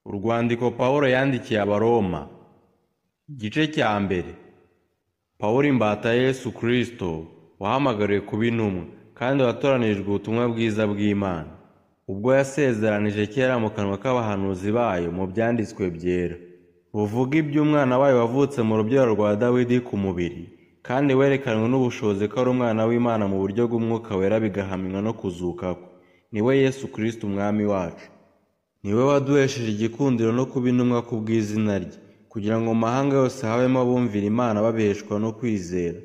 Urwandiko Pawulo yandikiye Abaroma. Igice cya mbere. Pawulo imbata ya Yesu Kristo, wahamagariwe kuba intumwa, kandi watoranijwe ubutumwa bwiza bw'Imana. Ubwo yasezeranije kera mu kanwa k'abahanuzi bayo mu byanditswe byera. Buvuga iby'umwana wayo wavutse mu rubyaro rwa Dawidi ku mubiri, kandi werekanwe n'ubushobozi ko ari umwana w'Imana mu buryo bw'umwuka wera bigahamywa no kuzuka kwe. Ni we Yesu Kristo Umwami wacu. Ni we waduhesheje igikundiro no kuba intumwa ku bw'izina rye, kugira ngo mu mahanga yose habemo abumvira Imana babiheshwa no kwizera.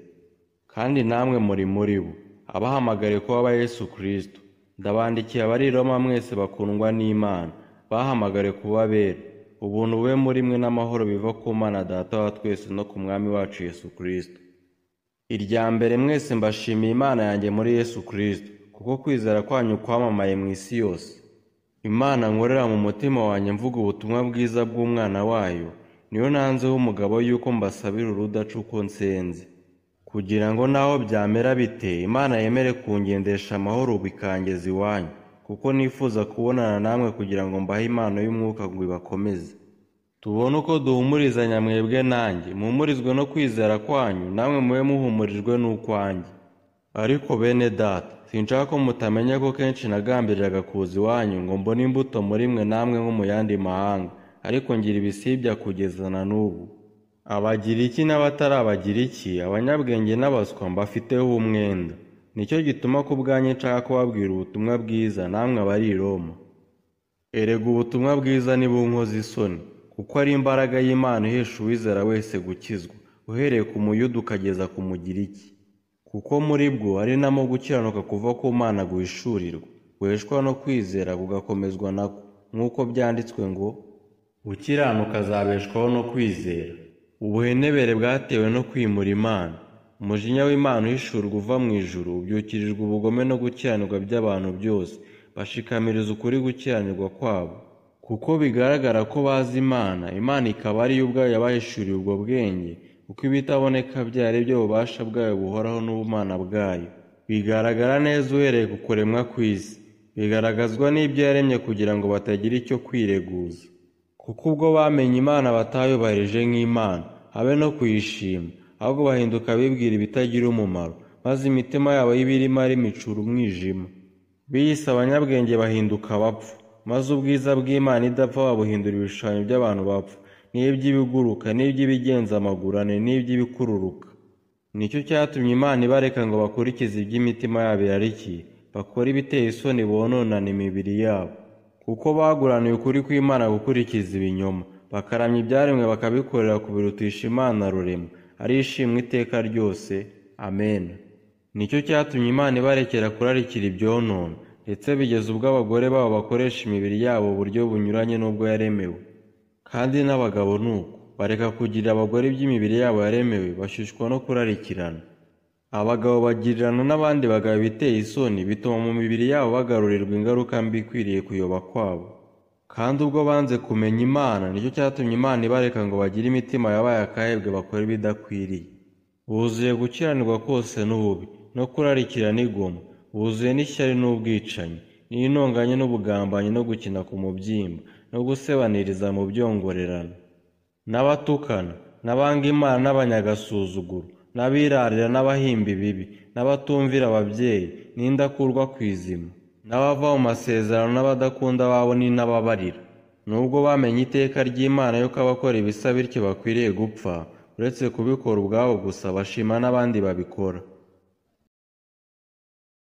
Kandi namwe muri muri bo, abahamagariwe kuba aba Yesu Kristo. Ndabandikiye abari i Roma mwese bakundwa n'Imana, bahamagariwe kuba abera. Ubuntu bube muri mwe n'amahoro biva ku Mana Data wa twese no ku Mwami wacu Yesu Kristo. Irya mbere mwese mbashimiye Imana yanjye muri Yesu Kristo, kuko kwizera kwanyu kwamamaye mu isi yose. Imana nkorera mu mutima wanjye mvuga ubutumwa bwiza bw'Umwana wayo, niyo nanzeho umugabo yuko mbasabira urudaca uko nsenze. Kugira ngo naho byamera bite, Imana yemere kungendesha amahoro ubu ikangeza iwanyu, kuko nifuza kubonana namwe kugira ngo mbahe impano y'umwuka ngo ibakomeze. Tubone uko duhumurizanya mwebwe nanjye, muhumurizwe no kwizera kwanyu, namwe mube muhumurijwe n'ukwanjye. Ariko bene data, sinshaka ko mutamenya ko kenshi nagambiriraga kuza iwanyu ngo mbone imbuto muri mwe namwe nko mu yandi mahanga, ariko ngira ibisibya kugeza na n'ubu. Abagiriki n'abatari Abagiriki, abanyabwenge n'abaswa mbafiteho umwenda. Nicyo gituma ku bwanjye nshaka kubabwira ubutumwa bwiza namwe abari i Roma. Erega ubutumwa bwiza ntibunkoza isoni, kuko ari imbaraga y'Imana ihesha uwizera wese gukizwa, uhereye ku Muyuda ukageza ku Mugiriki. Kuko muri bwo ari namo gukiranuka kuva ku Mana guhishurirwa, guheshwa no kwizera kugakomezwa nako, nk'uko byanditswe ngo ukiranuka azabeshwaho no kwizera. Ubuhenebere bwatewe no kwimura Imana. Umujinya w'Imana uhishurwa uva mu ijuru ubyukirijwe ubugome no gukiranirwa by'abantu byose, bashikamiriza ukuri gukiranirwa kwabo. Kuko bigaragara ko bazi Imana, Imana ikaba ari yo ubwayo yabahishuriye ubwo bwenge, kuko ibitaboneka byayo ari byo bubasha bwayo buhoraho n'ubumana bwayo. Bigaragara neza uhereye ku kuremwa kw'isi, bigaragazwa n'ibyo yaremye kugira ngo batagira icyo kwireguza. Kuko ubwo bamenye Imana batayubahirije nk'Imana, habe no kuyishima, ahubwo bahinduka bibwira ibitagira umumaro, maze imitima yabo y'ibirimo ari imicura umwijima. Biyise abanyabwenge bahinduka abapfu, maze ubwiza bw'Imana idapfa babuhindura ibishushanyo by'abantu bapfa, n'iby'ibiguruka, n'iby'ibigenza amaguru ane, n'iby'ibikururuka. Nicyo cyatumye Imana ibareka ngo bakurikize iby'imitima yabo irarikiye, bakore ibiteye isoni bononana imibiri yabo. Kuko baguraniye ukuri kw'Imana gukurikiza ibinyoma, bakaramya ibyaremwe bakabikorera kubirutisha Imana rurema, ari ishimwe iteka ryose. Amen. Nicyo cyatumye Imana ibarekera kurarikira ibyonona, ndetse bigeza ubwo abagore babo bakoresha imibiri yabo uburyo bunyuranye n'ubwo yaremewe. Kandi n'abagabo ni uko, bareka kugirira abagore iby'imibiri yabo yaremewe, bashyushywa no kurarikirana. Abagabo bagirirana n'abandi bagabo ibiteye isoni, bituma mu mibiri yabo bagarurirwa ingaruka mbi ikwiriye kuyoba kwabo. Kandi ubwo banze kumenya Imana, nicyo cyatumye Imana ibareka ngo bagire imitima yabaye akahebwe bakore ibidakwiriye. Buzuye gukiranirwa kose n'ububi, no kurarikira n'igomwa, buzuye n'ishyari n'ubwicanyi, n'intonganya n'ubugambanyi no gukina ku mubyimba, no gusebaniriza mu byongorerano, n'abatukana, n'abanga Imana n'abanyagasuzuguro, n'abirarira n'abahimba ibibi, n'abatumvira ababyeyi, n'indakurwa ku izima, n'abava mu masezerano n'abadakunda ababo n'intababarira. Nubwo bamenye iteka ry'Imana yuko abakora ibisa bityo bakwiriye gupfa, uretse kubikora ubwabo gusa bashima n'abandi babikora.